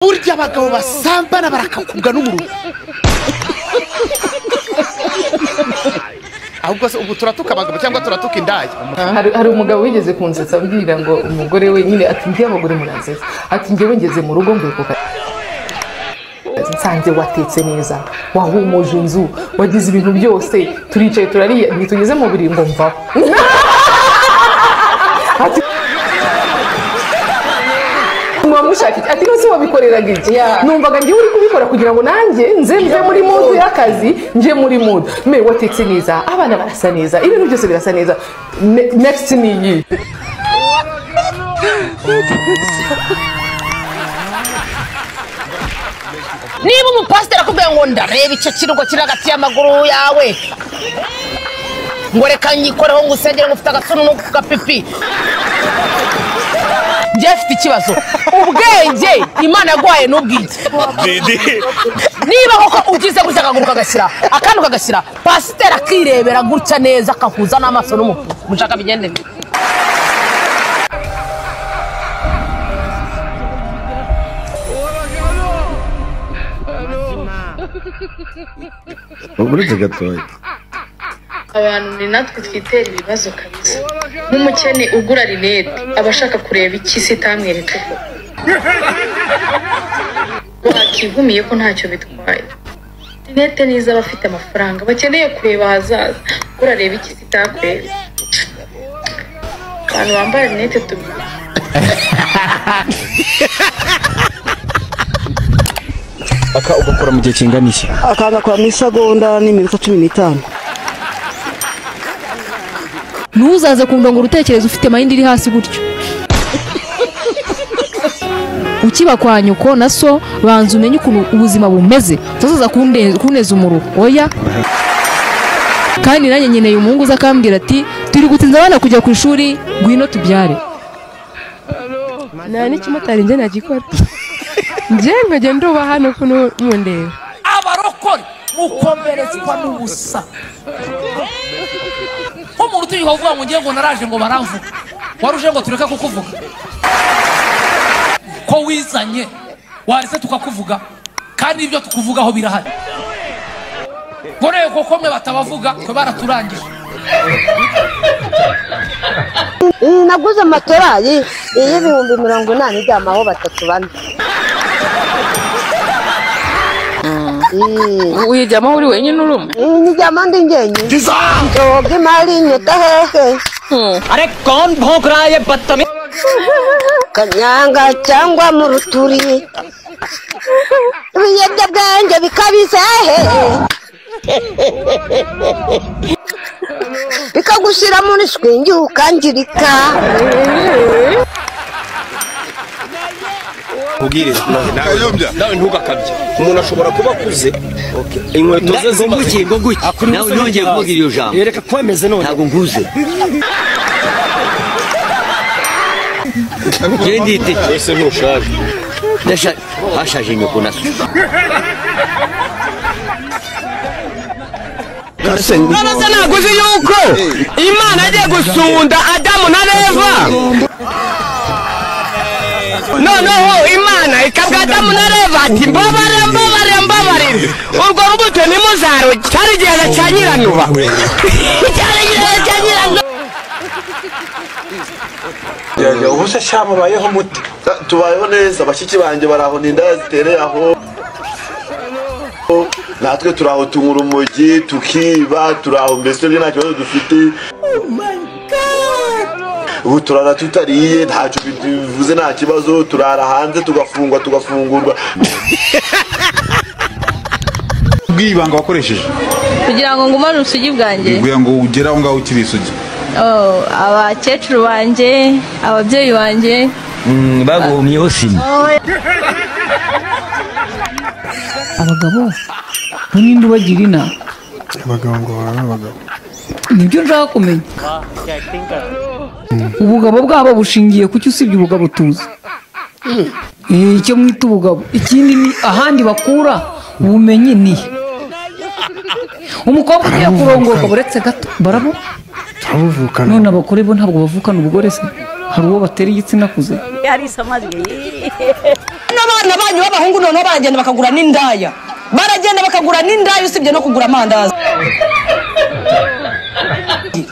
Burya abagabo basambana barakakubwa n'umuriro. Ahubwo ubu turatuka abagabo cyangwa turatuka indaya. Hari umugabo wigeze kunsetsa ambwira ngo umugore we nyine ati ngiye abagore muransetsa, ati ngewe ngeze mu rugo mvuye ku kazi nsanze watetse neza, wahumuje inzu, wagize ibintu byose, turicaye turariye, ntitugeze mu buriri ngo mvaho. Mushaka ati nose wabikoreraga iki? Numvaga ngiye uri kubikora kugira ngo nanjye nze mve muri mood y'akazi nje muri mood. Me watetse neza, abana barasa neza, ibintu byose birasa neza. Next ni iyi. Niba umupasiteri akubwiye ngo ndareba icyo kirugo kiri hagati y'amaguru yawe, ngo reka nyikoreho ngo usengere ngo ufite agasunu n'agapipi, njye mfite ikibazo. Ubwenge Imana yaguhaye n'ubwite. Niba koko ugize gutya akaguru kagashyira akantu kagashyira, pasiteri akirebera gutya neza akahuza n'amaso n'umupfu, mushaka bigende. Uretse gatoya abantu ni natwe twitera ibibazo kabisa. Nk'umukene ugura rinete aba ashaka kureba iki se itamweretse ko wakivumiye ko ntacyo bitwaye. Rinete niza abafite amafaranga bakeneye kureba ahazaza, urareba iki se itakweretse. Abantu bambaye rinete tubizi. Aka ugakora mu gihe kingana iki? Aka gakora mu isegonda n'iminota 15. Ntuzaze kundongora utekereza ufite mind iri hasi gutyo. Ukiba kwa nyoko na so banza umenye ukuntu ubuzima bumeze, utazaza kuneza umuruho. Oya. Kandi nanjye nkeneye umuhungu uza akambwira ati turi gutinza abana kujya ku ishuri, ngwino tubyare. Nta n'ikimotari njye nagikora. Njye nkajya ndoba hano kuno mundeba. Abarokore mukomeretswa n'ubusa. Umuntu utinyuka kuvuga ngo ngiye ngo naraje ngo baramvuga, waruje ngo tureke kukuvuga ko wizanye, warese tukakuvuga, kandi ibyo tukuvugaho birahari. Ngo koko mwe batabavuga twe baraturangije. Naguze matora y'80,000 ijyamaho 3 4. Uyijyamaho uri wenyine uri umwe? Nijyama ndi njyenyine. Nzoga imari inyota hehe. Are kaun bhonk raha hai ye badtameez? Kanyanga cyangwa mu ruturi, ibiyobyabwenge bikabije hehe, bikagushyira muri swingi ukangirika. Ubwire nawe ntugakabye. Umuntu ashobora kuba akuze inkweto ze zimaze nawe nongeye kuvuga iryo jambo yereka ko ameze none ntabwo nkuze. Njye ndite ese ntushaje? Ndashaje, hashaje nyoko na so. None se ntabwo uzi yuko Imana agiye gusunda Adamu na Eva? Noneho Imana ikabwa Adamu na Eva ati mbabarira mbabarira mbabarira, urwo rubuto ntimuzarurye. Cyari igihe cya Nyiranuba, cyari igihe cya Nyiranuba. Ubu se sha mubayeho mute? Tubayeho neza, bashiki banjye baraho n'indaya zitereye aho, natwe turaho tunywa urumogi tukiba, turaho mbese byo nta kibazo dufite. Ubu turara tutariye ntacyo bivuze, nta kibazo, turara hanze tugafungwa tugafungurwa. Ubwibanga wakoresheje kugira ngo ngumane ubusugi bwanjye, kugira ngo ugere aho ngaho ukiri isugi? Abakecuru banjye, ababyeyi banjye baguhumyeho sima. Abagabo bo ninde ubagira inama? Abagabo ngo baba abagabo, nibyo nshaka kumenya. Ubugabo bwabo bushingiye kuki usibye ubugabo tuzi? Icyo mwita ubugabo, ikindi ni ahandi bakura ubumenyi ni umukobwa ugiye kurongorwa buretse gato barabo turabuvukana. None abagore bo ntabwo bavukana ubugore se? Hari uwo batera igitsina kuze. N'abana banyu b'abahungu noneho baragenda bakagura n'indaya. Baragenda bakagura n'indaya usibye no kugura amandazi.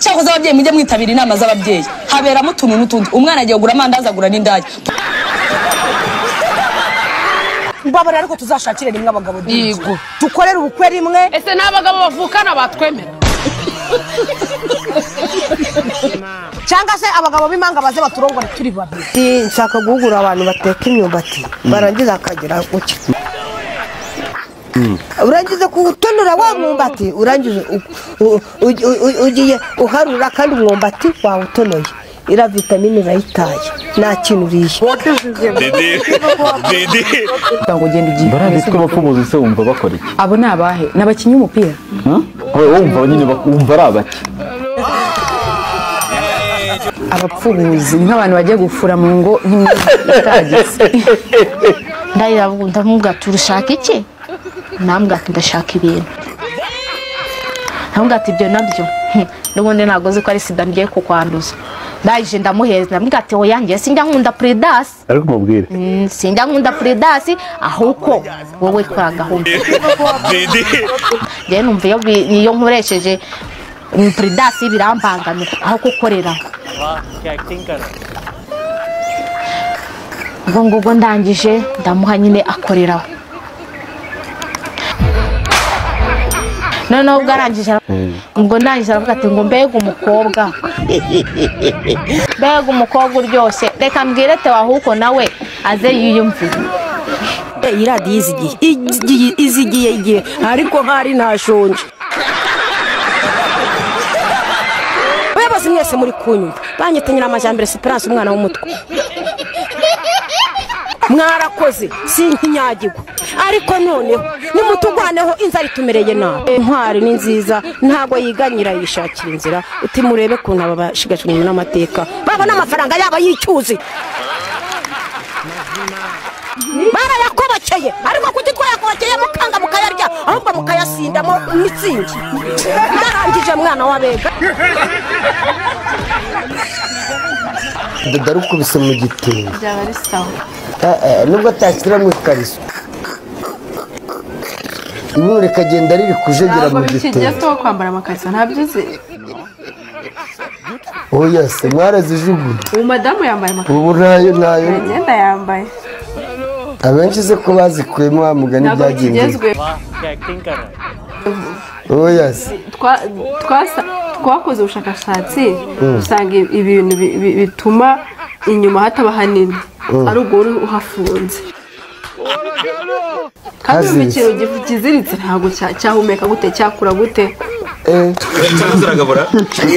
Cyakoze ababyeyi mujye mwitabira inama z'ababyeyi. Haberamo utuntu n'utundi. Umwana agiye kugura amandazi agura n'indaya. Mbabara ariko tuzashakire rimwe abagabo yego. Tukorere ubukwe rimwe. Ese n'abagabo bavukana batwemera? Cyangwa se abagabo b'imanga baze baturongore turi babiri. Nshaka guhugura abantu bateka imyumbati barangiza akagira gutya. Urangiza kuwutonora wa mwumbati, urangiza ugiye uharura kandi umwumbati wawutonoye. Ira vitamine urayitaye nta kintu uriye. Ngo ugende ugiye. Barabitwa abapfubuzi se wumva bakora iki? Abo ni abahe? Ni abakinnyi b'umupira? Wumva nyine wumva ari abaki? Abapfubuzi nk'abantu bajya gufura mu ngo nk'imyaka itageze. Ndamubwira ati urushaka iki? Namubwira ati ndashaka ibintu. Namubwira ati ibyo nabyo n'ubundi ntabwo uzi ko ari sida ngiye kukwanduza. Ndaje ndamuheza ndamubwira ati oya njye sinjya nkunda Prudence. Ariko mubwire. Sinjya nkunda Prudence ahubwo wowe kora gahunda. Njye numva iyo nkoresheje Prudence birambangamira aho gukorera. Ubwo ngubwo ndangije ndamuha nyine akoreraho. Noneho ubwo arangije ubwo ndangije aravuga ati ngo mbega umukobwa. Mbega umukobwa uryoshye reka mbwire Theo ahubwo nawe aze yiyumvire. Iyi radiyo izigiye izigiye igihe ariko nkari ntashonje. Bayobozi mwese muri kunyumva banyita Nyiramajyambere Esperance umwana w'umutwe. Mwarakoze sinkinyagirwa ariko noneho nimutugwaneho inzara itumereye nabi. Intwari ni nziza ntago yiganyira yishakira inzira uti murebe kuntu aba bashigajwe n'amateka babona amafaranga yabo yicyuzi barayakobokeye ariko kuki twayakobokeye mukanga mukayarya ahubwo mukayasindamo mitsingi. Ndarangije mwana w'abega. Darukubise mu gitenge byaba ari sawa. Nubwo atashyira mu ikariso ibuno rikagenda riri kujegera mu gitenge. Ntabwo kwambara amakariso ntabyo uzi. Oya se mwarazijugunye. Ubu madamu yambaye amakariso. Ubu nayo nayo imyenda yambaye. Abenshi se ko bazikuyemo wa mugani byagenze. Oya se twakoze ubushakashatsi usanga ibintu bituma inyuma hataba hanini ari ubwo uhafunze. Kandi ikintu kiziritse ntabwo cyahumeka gute cyakura gute.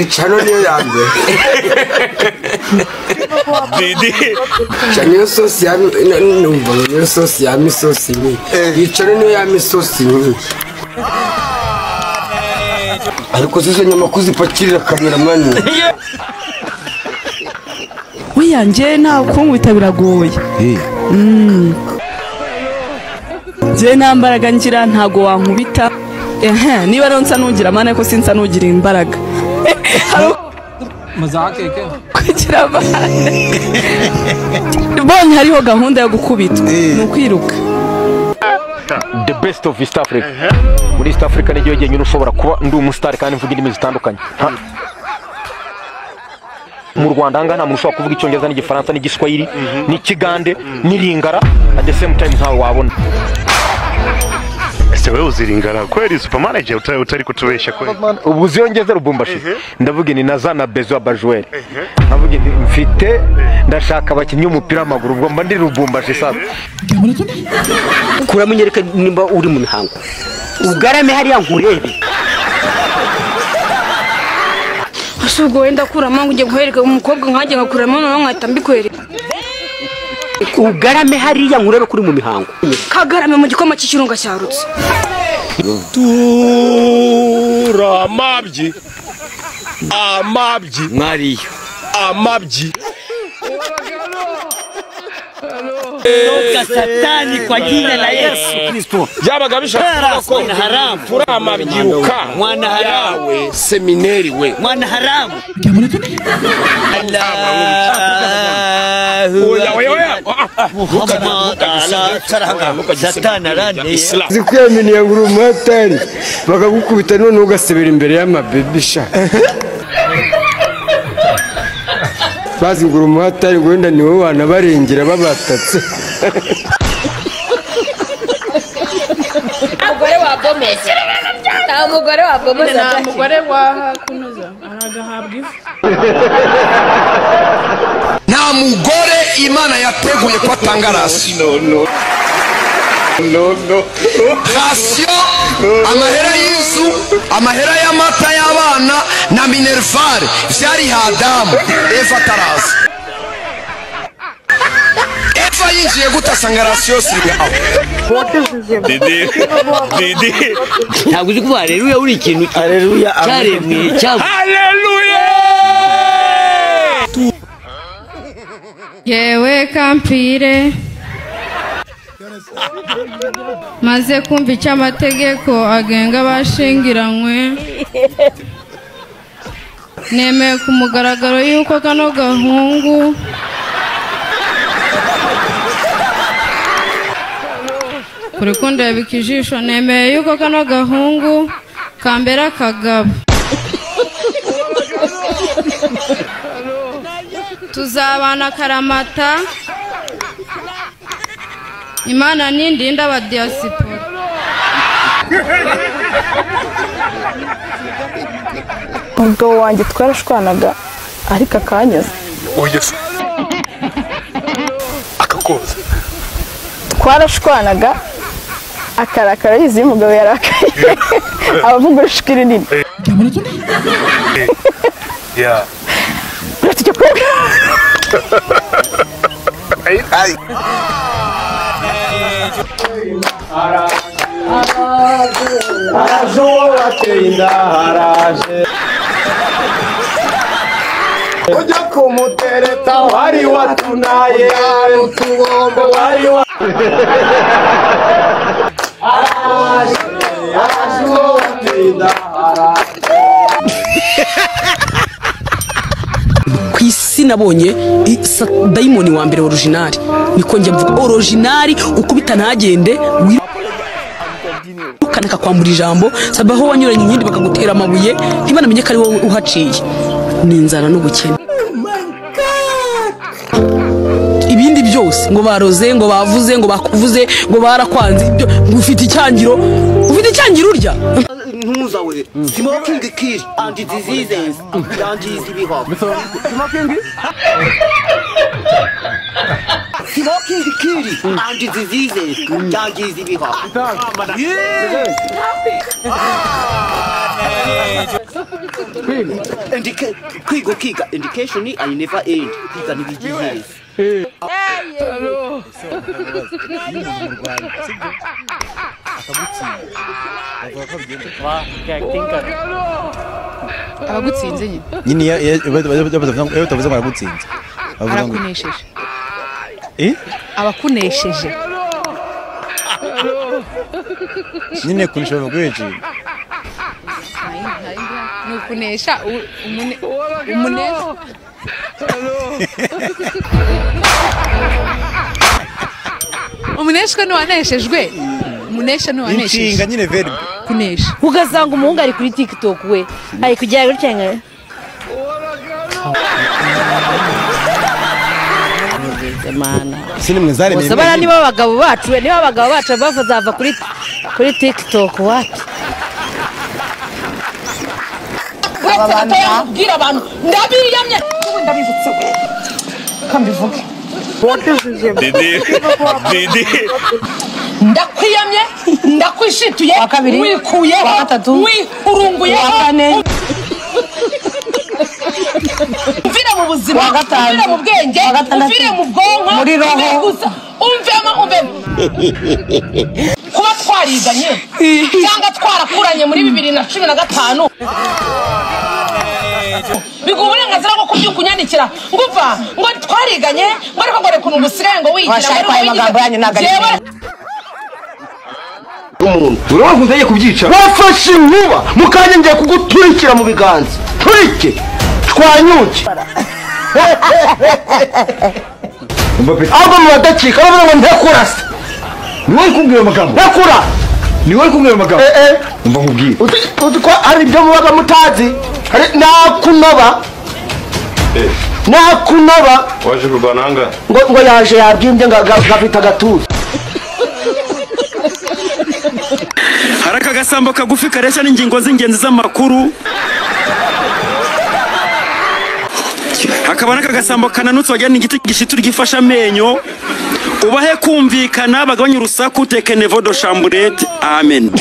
Icano niyo ya mbere. Niyo sosi ya numva niyo sosi ya misosi ni. Icano niyo ya misosi ni. Ariko zizo nyama kuzipakirira kameramani. Oya nje nta kunkubita biragoye. Nje nta mbaraga ngira ntago wankubita. Niba rero nsa nugira amana ko sinsa nugira imbaraga. Kugira amana. Bonye hariho gahunda yo gukubitwa ni ukwiruka. The best of East Africa. Muri East Africa ni gihe nyine ushobora kuba ndi umustar kandi mvuga indimi zitandukanye. Mu Rwanda hanga nta muntu ushobora kuvuga icyongereza n'igifaransa n'igiswahili n'ikigande n'iringara at the same time ntawe wabona. Ese wewe uziringara kweli super manager utari kutubesha kweli? Ubu uziyongeze Lubumbashi. Ndavuga ni nazana bezo abajoueur. Ndavuga nti mfite ndashaka abakinnyi b'umupira w'amaguru ubwo mba ndi Lubumbashi sasa. Kuramenyereka nimba uri mu mihango. Ugarame hariya nkurebe. Ubwo wenda kuramo ngo ujye guhereka umukobwa nkanjye ngakuramo noneho nkahita mbikwereka. Ugarame hariya nkurebe kuri mu mihango. Kagarame mu gikoma cy'ikirunga cyarutse. Turamabyi. Amabyi. Mwariyo. Amabyi. Toka satani kwa jina la Yesu Kristo. Byabaga bishaka ko haramu. Turama byiruka mwana haramu we semineri we mwana haramu. Zikwiyaminiye ngo uri umuhatari bakagukubita none ugasebera imbere y'amabebisha. Bazi ngo uri umuhatari ngo wenda ni wowe wanabarengera babatatse. Umugore wa bomoza. Nta mugore wa bomoza. Nta mugore wa kunoza aragahabwa ifu. Nta mugore Imana yateguye ko atanga rasiyo. No no. Rasiyo, amahera y'inzu, amahera y'amata y'abana na minerval vyari Adamu, Eva ataraza. Eva yinjiye gute asanga rasiyo siri aho. Didi Didi. Ntabwo uzi kuvuga haleluya uri ikintu cyaremwe cyavuye. Haleluya. Yewe kampire maze kumva icyo amategeko agenga abashingiranywe, nemeye ku mugaragaro yuko kano gahungu kuri kundebeka ijisho, nemeye yuko kano gahungu kambera akagabo. Tuzabana karamata, Imana nindinda aba diaspora. Umugabo wanjye twarashwanaga ariko akanyoza. Oya se. Akakoza. Twarashwanaga akarakara yizi umugabo yarakaye. Abavuga urushwi rinini. Yeah. Tujya koga. Ay. Araje uwo wateye inda haraje ujya kumutereta wari watunaye utubombo wari wa araje araje uwo wateye inda haraje. Ku isi nabonye dayimoni wa mbere original, niko njye mvuga original, ukubita ntagende wirukana akakwambura ijambo, sabaho wanyuranye inkindi bakagutera amabuye ntibanamenye ko ari wowe uhaciye. Ni inzara n'ubukene. Ibindi byose ngo baroze, ngo bavuze, ngo bakuvuze, ngo barakwanze, ibyo ngo ufite icyangiro, ufite icyangiro urya. Ntuzawe smoking kill and diseases yangiza ibihaha. Smoking kill and diseases yangiza ibihaha. Kwiga kwiga education I never end. Kwiga ntibigiheze. Abagutsinze nyine. Nyine iyo batavuze ngo aragutsinze. Arakunesheje. Eh? Abakunesheje. Nyine kunesha bavuga iki? Ni ukunesha umunesha. Umuneshwa n'uwaneshejwe. Umunesha n'uwanesheje. Inshinga nyine verb. Kunesha. Ugasanga umuhungu ari kuri TikTok we. Ari kujya gutya nka. Sinimwe zaremeye. Bose niba abagabo bacu, niba abagabo bacu bazava kuri TikTok wapi? Uretse gatoya kubwira abantu ndabiyamye ndabivutse we kambivuge. Didi Didi. Ndakwiyamye, ndakwishituye, wikuyeho, wihurunguyeho, umvire mu buzima, umvire mu bwenge, umvire mu bwonko, muri roho, umvemo, umvemo. Kuba twariganye cyangwa twarakuranye muri 2015 Biguha uburenganzira bwo kubyuka unyandikira ngo upfa ngo twariganye ngo ariko ngo reka ukuntu usigaye ngo wigira. Washaka ayo magambo yanyu ntabwo ari meza. Umuntu urabona ugiye kubyica, wafashe inkuba mukanya ngiye kuguturikira mu biganza, turike twanyuke. Ahubwo muradacika bavuga ngo ntekurasa. Ni wowe kumbwira amagambo. Ntekura. Ni wowe kumbwira amagambo. Umva nkubwire. Uzi ko hari ibyo mubaga mutazi, hari nakunoba. Nakunoba. Waje kurwana ahangaha? Ngo yaje yabyimbye ngo gafite agatuza. Hari aka gasambo kagufi kareshya n'ingingo z'ingenzi z'amakuru, hakaba n'aka gasambo kananutse wagira ni igiti gishitura gifashe amenyo. Ubahe kumvikana bagabanye urusaku tekenevo do chamburete. Amen.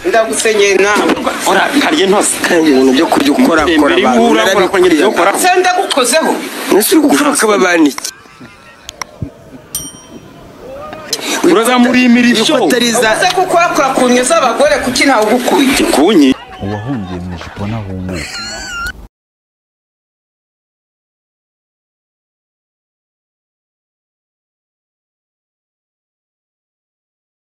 Ndagusenyeye nawe. Ora karye ntose. Kandi ibintu byo kujya ukora kora abantu. Narabikora. Se ndagukozeho. Nese uri gukora kababaniki. Urazamura imirisho. Uze kukurakura ku nyo z'abagore kuki ntawe ugukubita. Kunyi. Uwahungiye mu ijipo ntahumuka.